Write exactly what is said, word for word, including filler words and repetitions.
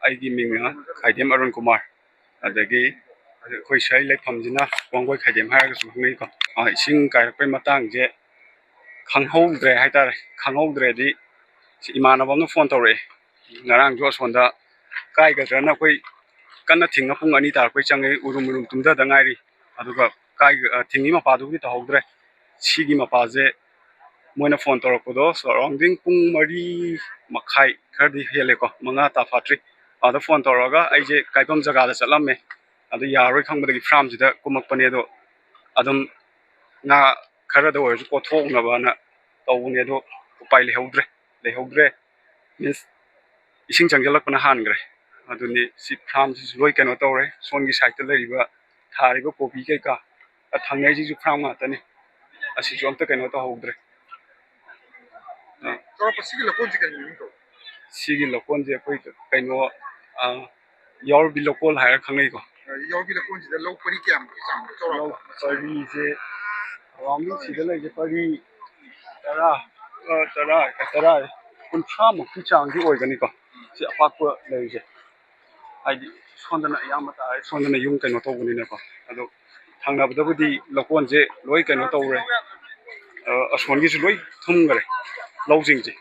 ꯑꯩꯒꯤ ꯃꯤꯡꯅ ꯈꯥꯏꯗꯦꯝ ꯑꯔꯨꯟ ꯀꯨꯃꯥꯔ꯫ ꯑꯗꯒꯤ ꯑꯩꯈꯣꯏ ꯁ꯭ꯋꯥꯏ ꯂꯩꯐꯝꯁꯤꯅ ꯋꯥꯡꯒꯣꯏ ꯈꯥꯏꯗꯦꯝ ꯍꯥꯏꯔꯒꯁꯨ ꯈꯪꯅꯩꯀꯣ꯫ ꯑ, ꯏꯁꯤꯡ ꯀꯥꯏꯔꯛꯄꯩ ꯃꯇꯥꯡꯁꯦ ꯈꯪꯍꯧꯗ꯭ꯔꯦ ꯍꯥꯏꯇꯥꯔꯦ꯫ ꯈꯪꯍꯧꯗ꯭ꯔꯦꯗꯤ ꯁꯤ ꯏꯃꯥꯟꯅꯕ ꯑꯃꯅ ꯐꯣꯟ ꯇꯧꯔꯛꯑꯦ꯫ ꯉꯔꯥꯡꯁꯨ ꯑꯁꯣꯝꯗ ꯀꯥꯏꯒꯗ꯭ꯔꯅ ꯑꯩꯈꯣꯏ ꯀꯟꯅ ꯊꯤꯡꯉ ꯄꯨꯡ ꯑꯅꯤ ꯇꯥꯔꯛꯄꯩ ꯆꯪꯉꯦ꯫ ꯎꯔꯨꯝ ꯎꯔꯨꯝ ꯇꯨꯝꯊꯗ ꯉꯥꯏꯔꯤ꯫ ꯑꯗꯨꯒ ꯀꯥꯏ-, ꯑ, ꯊꯤꯡꯉꯤ ꯃꯄꯥꯗꯨꯕꯨꯗꯤ ꯇꯧꯍꯧꯗ꯭ꯔꯦ꯫ ꯁꯤꯒꯤ ꯃꯄꯥꯁꯦ ꯃꯣꯏꯅ ꯐꯣꯟ ꯇꯧꯔꯛꯄꯗꯣ surrounding ꯄꯨꯡ ꯃꯔꯤ ꯃꯈꯥꯏ ꯈꯔꯗꯤ ꯍꯦꯜꯂꯦꯀꯣ, ꯃꯉꯥ ꯇꯥ ꯐꯥꯠꯇ꯭ꯔꯤ꯫ ꯑꯗ ꯐꯣꯟ ꯇꯧꯔꯛꯑꯒ ꯑꯩꯁꯦ ꯀꯥꯏꯐꯝ ꯖꯒꯥꯗ ꯆꯠꯂꯝꯃꯦ꯫ ꯑꯗꯨ ꯌꯥꯔꯣꯏ ꯈꯪꯕꯗꯒꯤ ꯐꯥꯔꯝꯁꯤꯗ ꯀꯨꯝꯃꯛꯄꯅꯦ꯫ ꯑꯗꯣ ꯑꯗꯨꯝ ꯉꯥ ꯈꯔꯗ ꯑꯣꯏꯔꯁꯨ ꯀꯣꯊꯣꯛꯅꯕꯅ ꯇꯧꯕꯅꯦ꯫ ꯑꯗꯣ ꯎꯄꯥꯏ ꯂꯩꯍꯧꯗ꯭ꯔꯦ꯫ ꯂꯩꯍꯧꯗ꯭ꯔꯦ means ꯏꯁꯤꯡ ꯆꯪꯁꯤꯜꯂꯛꯄꯅ ꯍꯥꯟꯈ꯭ꯔꯦ꯫ ꯑꯗꯨꯅꯤ ꯁꯤ ꯐꯥꯔꯝꯁꯤꯁꯨ ꯂꯣꯏ ꯀꯩꯅꯣ ꯇꯧꯔꯦ꯫ ꯁꯣꯝꯒꯤ ꯁꯥꯏꯠꯇ ꯂꯩꯔꯤꯕ, ꯊꯥꯔꯤꯕ ꯀꯣꯕꯤ ꯀꯩꯀꯥ, ꯑ, ꯊꯪꯅꯩꯁꯤꯁꯨ ꯐꯥꯔꯝ ꯉꯥꯛꯇꯅꯤ꯫ ꯑꯁꯤꯁꯨ ꯑꯝꯇ ꯀꯩꯅꯣ ꯇꯧꯍꯧꯗ꯭ꯔꯦ꯫ ꯑ꯫ ꯆꯥꯎꯔꯥꯛꯄ ꯁꯤꯒꯤ ꯂꯧꯀꯣꯟꯁꯤ ꯀꯔꯤ ꯃꯃꯤꯡ ꯀꯧꯏ? ꯁꯤꯒꯤ ꯂꯧꯀꯣꯟꯁꯦ ꯑꯩꯈꯣꯏ ꯀꯩꯅꯣ, ꯑ, ꯌꯥꯎꯔꯕꯤ ꯂꯧꯀꯣꯜ ꯍꯥꯏꯔ ꯈꯪꯅꯩꯀꯣ꯫ ꯑ, ꯌꯥꯎꯔꯕꯤ ꯂꯧꯀꯣꯟꯁꯤꯗ ꯂꯧ ꯄꯔꯤ ꯀꯌꯥꯃꯨꯛꯀꯤ ꯆꯥꯡꯅꯣ ꯆꯥꯎꯔꯥꯛꯄ? ꯂꯧ ꯄꯔꯤꯁꯦ surrounding ꯁꯤꯗ ꯂꯩꯁꯦ ꯄꯔꯤ ꯇꯔꯥ, ꯑ, ꯇꯔꯥ, ꯇꯔꯥ, ꯀꯨꯟꯊ꯭ꯔꯥ ꯃꯨꯛꯀꯤ ꯆꯥꯡꯗꯤ ꯑꯣꯏꯒꯅꯤꯀꯣ꯫ ꯁꯤ ꯑꯄꯥꯛꯄ ꯂꯩꯔꯤꯁꯦ꯫ ꯍꯥꯏꯗꯤ ꯁꯣꯝꯗꯅ ꯑꯌꯥꯝꯕ ꯇꯥꯔꯦ, ꯁꯣꯝꯗꯅ ꯌꯨꯝ ꯀꯩꯅꯣ ꯇꯧꯕꯅꯤꯅꯀꯣ꯫ ꯑꯗꯣ ꯊꯪꯅꯕꯗꯕꯨꯗꯤ ꯂꯧꯀꯣꯟꯁꯦ ꯂꯣꯏ ꯀꯩꯅꯣ ꯇꯧꯔꯦ꯫ ꯑ, ꯑꯁꯣꯟꯒꯤꯁꯨ ꯂꯣꯏ ꯊꯨꯝꯈ꯭ꯔꯦ ꯂꯧꯁꯤꯡꯁꯦ꯫